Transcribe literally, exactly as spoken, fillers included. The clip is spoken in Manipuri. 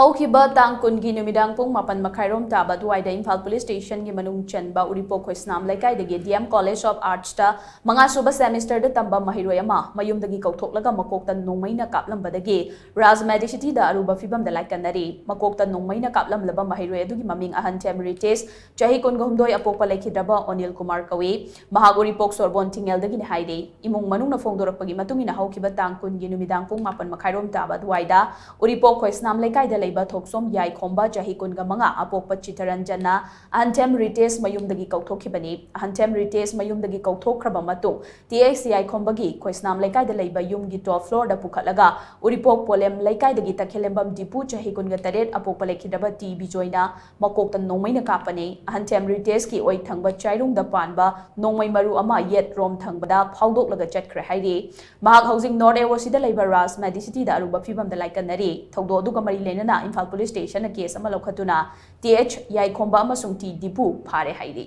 ꯍꯧꯈꯤꯕ ꯇꯥꯡ ꯀꯨꯟꯒꯤ ꯅꯨꯃꯤꯗꯥꯡ ꯄꯨꯡ ꯃꯥꯄꯟ ꯃꯈꯥꯏꯔꯣꯝ ꯇꯥꯕ ꯑꯗꯨꯋꯥꯏꯗ ꯏꯝꯐꯥꯜ ꯄꯨꯂꯤꯁ ꯁ꯭ꯇꯦꯁꯟꯒꯤ ꯃꯅꯨꯡ ꯆꯟꯕ ꯎꯔꯤꯄꯣꯛ ꯈꯣꯏꯁꯅꯥꯝ ꯂꯩꯀꯥꯏꯗꯒꯤ ꯗꯤ ꯑꯦꯝ ꯀꯣꯂꯦꯖ ꯑꯣꯐ ꯑꯥꯔꯠꯁꯇ ꯃꯉꯥ ꯁꯨꯕ ꯁꯦꯃꯤꯁꯇꯔꯗ ꯇꯝꯕ ꯃꯍꯩꯔꯣꯏ ꯑꯃ ꯃꯌꯨꯝꯗꯒꯤ ꯀꯧꯊꯣꯛꯂꯒ ꯃꯀꯣꯛꯇ ꯅꯣꯡꯃꯩꯅ ꯀꯥꯞꯂꯝꯕꯗꯒꯤ ꯔꯥꯖ ꯃꯦꯗꯤꯁꯤꯇꯤꯗ ꯑꯔꯨꯕ ꯐꯤꯕꯝꯗ ꯂꯥꯏꯀꯠꯅꯔꯤ꯫ ꯃꯀꯣꯛꯇ ꯅꯣꯡꯃꯩꯅ ꯀꯥꯞꯂꯝꯂꯕ ꯃꯍꯩꯔꯣꯏ ꯑꯗꯨꯒꯤ ꯃꯃꯤꯡ ꯑꯍꯟꯊꯦꯝ ꯔꯤꯇꯦꯁ, ꯆꯍꯤ ꯀꯨꯟꯒꯍꯨꯝꯗꯣꯏ, ꯑꯄꯣꯛꯄ ꯂꯩꯈꯤꯗ꯭ꯔꯕ ꯑꯣꯅꯤꯜ ꯀꯨꯃꯥꯔ ꯀꯧꯏ꯫ ꯃꯍꯥꯛ ꯎꯔꯤꯄꯣꯛ ꯁꯣꯔꯕꯣꯟ ꯊꯤꯡꯉꯦꯜꯗꯒꯤꯅꯤ ꯍꯥꯏꯔꯤ꯫ ꯏꯃꯨꯡ ꯃꯅꯨꯡꯅ ꯐꯣꯡꯗꯣꯔꯛꯄꯒꯤ ꯃꯇꯨꯡ ꯏꯟꯅ ꯍꯧꯈꯤꯕ ꯇꯥꯡ ꯀꯨꯟꯒꯤ ꯅꯨꯃꯤꯗꯥꯡ ꯄꯨꯡ ꯃꯥꯄꯟ ꯃꯈꯥꯏꯔꯣꯝ ꯇꯥꯕ ꯑꯗꯨꯋꯥꯏꯗ ꯎꯔꯤꯄꯣꯛ ꯈꯣꯏꯁꯅꯥꯝ ꯂꯩꯀꯥꯏꯗ ꯂꯩꯕ ꯊꯣꯛꯁꯣꯝ ꯌꯥꯏꯈꯣꯝꯕ, ꯆꯍꯤ ꯀꯨꯟꯒ ꯃꯉꯥ, ꯑꯄꯣꯛꯄ ꯆꯤꯇꯔꯟꯖꯟꯅ ꯑꯍꯟꯊꯦꯝ ꯔꯤꯇꯦꯁ ꯃꯌꯨꯝꯗꯒꯤ ꯀꯧꯊꯣꯛꯈꯤꯕꯅꯤ꯫ ꯑꯍꯟꯊꯦꯝ ꯔꯤꯇꯦꯁ ꯃꯌꯨꯝꯗꯒꯤ ꯀꯧꯊꯣꯛꯈ꯭ꯔꯕ ꯃꯇꯨꯡ ꯇꯤ ꯑꯦꯛꯁ ꯌꯥꯏꯈꯣꯝꯕꯒꯤ ꯈꯣꯏꯁꯅꯥꯝ ꯂꯩꯀꯥꯏꯗ ꯂꯩꯕ ꯌꯨꯝꯒꯤ ꯇꯣꯞ ꯐ꯭ꯂꯣꯔꯗ ꯄꯨꯈꯠꯂꯒ ꯎꯔꯤꯄꯣꯛ ꯄꯣꯂꯦꯝ ꯂꯩꯀꯥꯏꯗꯒꯤ ꯇꯈꯦꯂꯦꯝꯕꯝ ꯗꯤꯄꯨ, ꯆꯍꯤ ꯀꯨꯟꯒ ꯇꯔꯦꯠ, ꯑꯄꯣꯛꯄ ꯂꯩꯈꯤꯗ꯭ꯔꯕ ꯇꯤ ꯕꯤꯖꯣꯏꯅ ꯃꯀꯣꯛꯇ ꯅꯣꯡꯃꯩꯅ ꯀꯥꯞꯄꯅꯤ꯫ ꯑꯍꯟꯊꯦꯝ ꯔꯤꯇꯦꯁꯀꯤ ꯑꯣꯏ ꯊꯪꯕ ꯆꯥꯏꯔꯨꯡꯗ ꯄꯥꯟꯕ ꯅꯣꯡꯃꯩ ꯃꯔꯨ ꯑꯃ ꯌꯦꯠ ꯔꯣꯝ ꯊꯪꯕꯗ ꯐꯥꯎꯗꯣꯛꯂꯒ ꯆꯠꯈ꯭ꯔꯦ ꯍꯥꯏꯔꯤ꯫ ꯃꯍꯥꯛ ꯍꯧꯖꯤꯛ ꯅꯣꯔꯠ ꯑꯦ ꯑꯣ ꯁꯤꯗ ꯂꯩꯕ ꯔꯥꯖ ꯃꯦꯗꯤꯁꯤꯇꯤꯗ ꯑꯔꯨꯕ ꯐꯤꯕꯝꯗ ꯂꯥꯏꯀꯠꯅꯔꯤ꯫ ꯊꯧꯗꯣꯛ ꯑꯗꯨꯒ ꯃꯔꯤ ꯂꯩꯅꯅ ꯏꯝꯐꯥꯜ ꯄꯨꯂꯤꯁ ꯁ꯭ꯇꯦꯁꯟꯅ ꯀꯦꯁ ꯑꯃ ꯂꯧꯈꯠꯇꯨꯅ ꯇꯤ ꯑꯦꯆ ꯌꯥꯏꯈꯣꯝꯕ ꯑꯃꯁꯨꯡ ꯇꯤ ꯗꯤꯄꯨ ꯐꯥꯔꯦ ꯍꯥꯏꯔꯤ꯫